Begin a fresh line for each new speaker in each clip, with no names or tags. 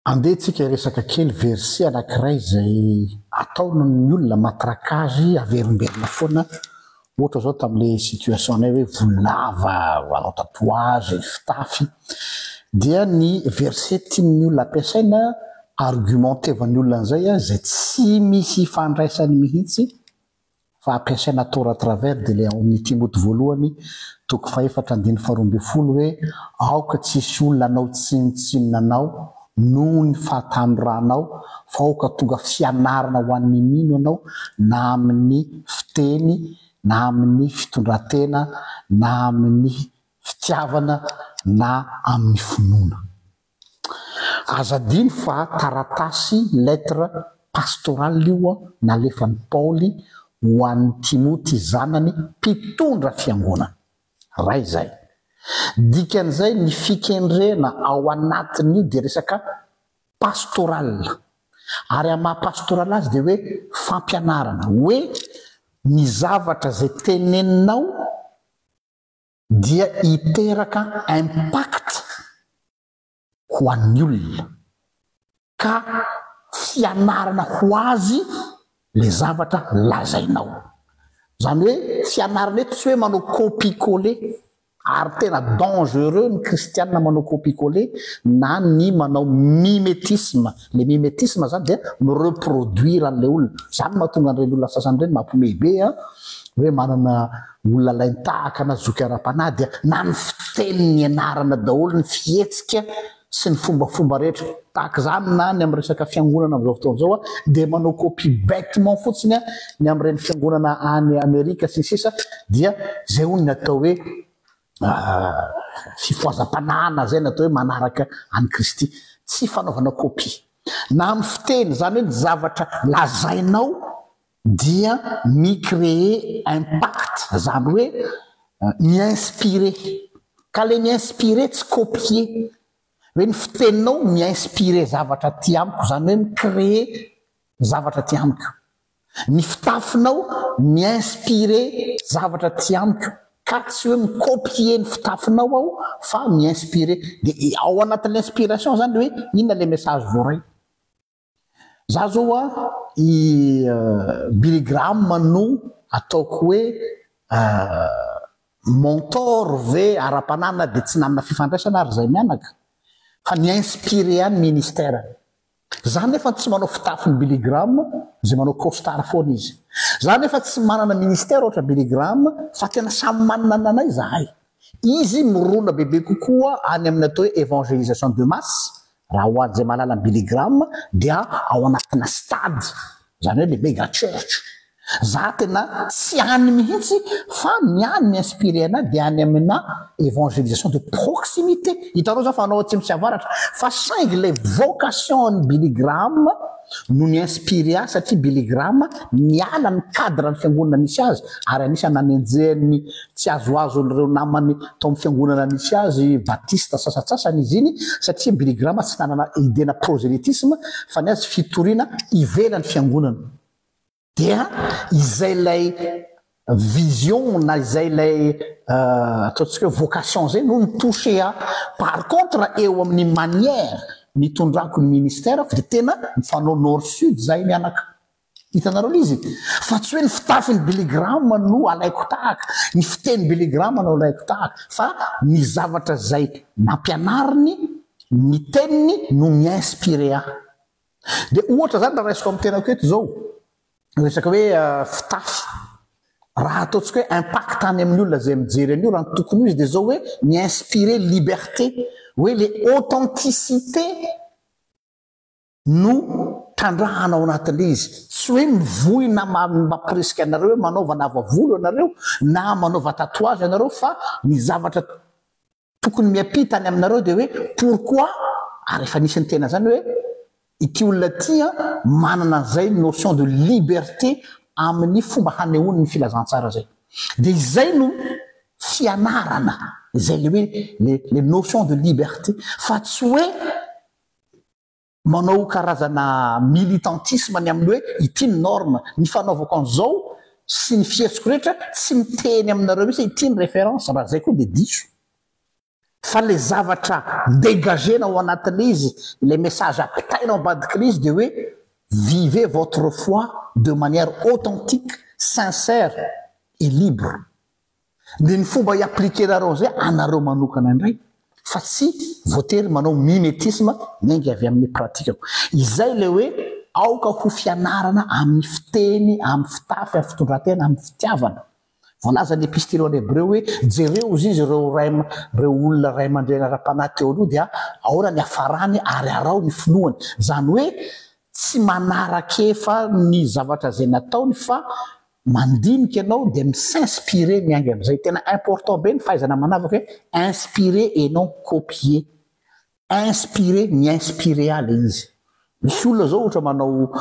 Andeha tsika hiresaka kely verset anakiray izay ataon'ny olona matraquage averimberina foana, ohatra zao tamle situation nay hoe volo lava, hanao tatouage, ny fitafy, dia ny verset tian'ny olona ampiasaina argumentevan'ny olona an'izay izay tsy misy ifandraisany mihitsy fa ampiasaina à tort à travers dia ilay ao amin'ny Timoty voalohany toko fahefatra andininy faharoa ambin'ny folo hoe aoka tsy hisy olona hanao tsinontsinona anao noho ny fahatanoranao fa aoka tonga fianarana ho an'ny mino ianao na amin'ny fiteny na amin'ny fitondran-tena na amin'ny fitiavana na amin'ny finoana. Aza adino fa taratasy, lettre, pastorale io nalefan'i Paoly ho an'i Timoty zanany mpitondra fiangonana. Ray izay. Dikan'izay ny fikendrena ao anatin'io dia resaka pastoral. Ary amin'ny maha pastoral azy dia hoe fampianarana. Hoe ny zavatra izay teneninao dia hiteraka impact ho an'ny olona ka fianarana ho azy le zavatra lazainao. Zany hoe fianarana eto tsy hoe manao copie coller ary tena dangereux ny kristianina manao copie coller na ny manao mimetisme. Le mimetisme zany dia mi-reproduire an'ilay olona. Zany mahatonga an'ireny olona sasany ireny mampihomehy be an, hoe manana olona alain-tahaka na zoky ara-panahy dia na ny fiteny nianarana daholo ny fihetsika sy ny fombafomba rehetra. Tahaka izany na ny amin'ny resaka fiangonana amin'izao fotoana izao dia manao copie bêtement fotsiny ny amin'ireny fiangonana any Amerika sy ny sisa dia izay hono ny atao hoe fifohazam-panahana izay ny atao hoe manaraka an'i Kristy. Tsy fanaovana copie. Na amin'ny fiteny, izany hoe ny zavatra lazainao dia mi-créer impact, zany hoe mi-inspirer. Ka le mi-inspirer tsy copier. Hoe ny fiteninao mi-inspirer zavatra aty amiko, zany hoe mi-créer zavatra aty amiko. Ny fitafinao mi-inspirer zavatra aty amiko, ka tsy hoe mi-copier ny fitafinao aho fa mi-inspirer. Dia ao anatin'ilay inspiration zany hoe inona le message voaray. Za zao a i Billy Graham no ataoko hoe mentor ve ara-panahy na dia tsy nanana fifandraisana ary zay mianaka fa ni-inspirer ahy ny ministère-ny. Za nefa tsy manao fitafin'i Billy Graham izay manao costard foana izy. Za nefa tsy manana ministère ohatra Billy Graham fa tena samy manana ny anay zahay. Izy mirona bebe kokoa any amin'ny atao hoe évangélisation de masse, raha ho an'izay mahalala an'i Billy Graham dia ao anatina stade, izany hoe le mega church. Za tena tsy any mihitsy fa ny ahy ny mi-inspirer anah dia any amina évangélisation de proximité. Hitanao zao fa anao atsimo sy avaratra fa saingy ilay vocation an'i Billy Graham no ni-inspirer ahy satria Billy Graham niala ny cadre ny fiangonana nisy azy ary anisan'ny nanenjehan'ny tsy azoazon'ireo namany tao amin'ny fiangonana nisy azy, batista sasantsasany izy iny, satria Billy Graham tsy nanana idée-na prosélytisme fa ny azy fitoriana ivelan'ny fiangonana. Dia izay ilay vision na izay ilay ataontsika hoe vocation izay no ni-toucher ahy. Par contre eo amin'ny manière nitondrako ny ministère-ko dia tena mifanao nord sud izahay mianaka. Hitanareo ilay izy? Fa tsy hoe ny fitafin'i Billy Graham no alaiko tahaka, ny fitenin'i Billy Graham no alaiko tahaka, fa ny zavatra izay nampianariny, ny teniny no mi-inspirer ahy. Dia ohatra izany raha raisiko amin'ny tenako eto izao, resaka hoe fitafy, raha ataontsika hoe impact any amin'ny olona izay mijery an'io, raha ny tokony ho izy dia izao hoe mi-inspirer liberté, hoe le authenticité, no trandrahana ao anatin'ilay izy. Tsy hoe mivoy na mampirisika anareo hoe manaova lava volo ianareo na manaova tatouage ianareo fa ny zavatra tokony miampita any aminareo dia hoe pourquoi ary efa nisy niteny an'izany hoe ity olona ity an manana an'izay notion de liberté amin'ny fomba hanehoany ny filazantsara izay. Dia izay no fianarana, izay le hoe le notion de liberté fa tsy hoe manao karazana militantisme ny amin'ny hoe ity ny norme, ny fanaovako an'izao sy ny fihetsiko rehetra tsy miteny aminareo mihitsy hoe ity ny référence, raha izay koa dia diso. Fa le zavatra dégagena ao anatin'ilay izy, ilay message ampitaina ao ambadik'ilay izy dia hoe vivez votre foi de manière authentique, sincère et libre. Dia ny fomba hi-appliquer-nareo an'izay anareo manokana indray fa tsy voatery manao mimétisme miainga avy amin'ny pratique-ko. Izay ilay hoe aoka ho fianarana amin'ny fiteny, amin'ny fitafy, amin'ny fitondran-tena, amin'ny fitiavana. Voalaza ny epistily ho an'ny Hebreo hoe, Jereo hozy izy ireo ray ireo olona ray aman-dreny ara-panahy teo aloha dia ahoana ny hafarany ary araho ny finoany. Izany hoe tsy manara-kefa ny zavatra izay nataony fa mandinika ianao dia mi-s'inspirer miainga amin'izay. Tena important be ny fahaizana manavaka hoe inspirer et non copier. Inspiré, mi-inspirer ahy ilay izy. Misy olona zao ohatra manao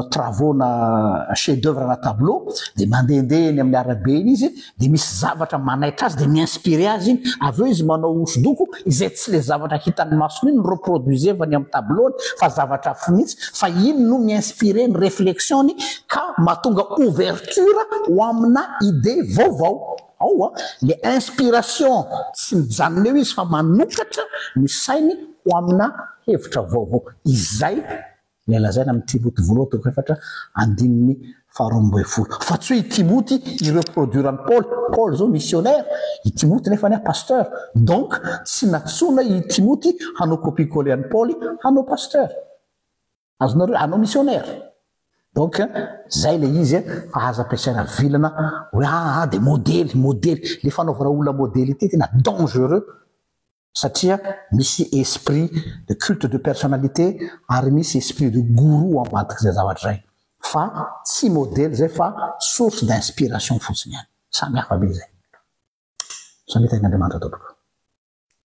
travaux na chef d'oeuvre na tableau dia mandehandeha eny amin'ny arabe eny izy dia misy zavatra manaitra azy dia mi-inspirer azy iny. Avy eo izy manao hosodoko izay tsy ilay zavatra hitan'ny masony iny no reproduisevany amin'ny tableau-ny fa zavatra hafa mihitsy fa iny no mi-inspirer ny réflexion-ny ka mahatonga ouverture ho amina idée vaovao. Ao a! Le inspiration tsy mijanona eo izy fa manokatra ny sainy ho amina hevitra vaovao. Izay ilay lazaina amin'ny Timoty voalohany toko efatra andininy faharoa ambinifolo. Fa tsy hoe i Timoty hi-reproduire an'i Paoly. Paoly izao missionnaire, i Timoty nefa anie pasteur. Donc tsy nantsoina i Timoty hanao copie-coller an'i Paoly hanao pasteur. Azonareo, hanao missionnaire. Donc zay le izy fa aza ampiasaina vilana hoe aa de modely, modely. Le fanaovana olona modely ity tena dangereux satria misy esprit de culte de personnalité ary misy esprit de gourou ambadik'izay zavatra izay. Fa tsy modely zay fa source d'inspiration fotsiny ihany. Samy hafa be zay. Samia tahin'Andriamanitra tompoko.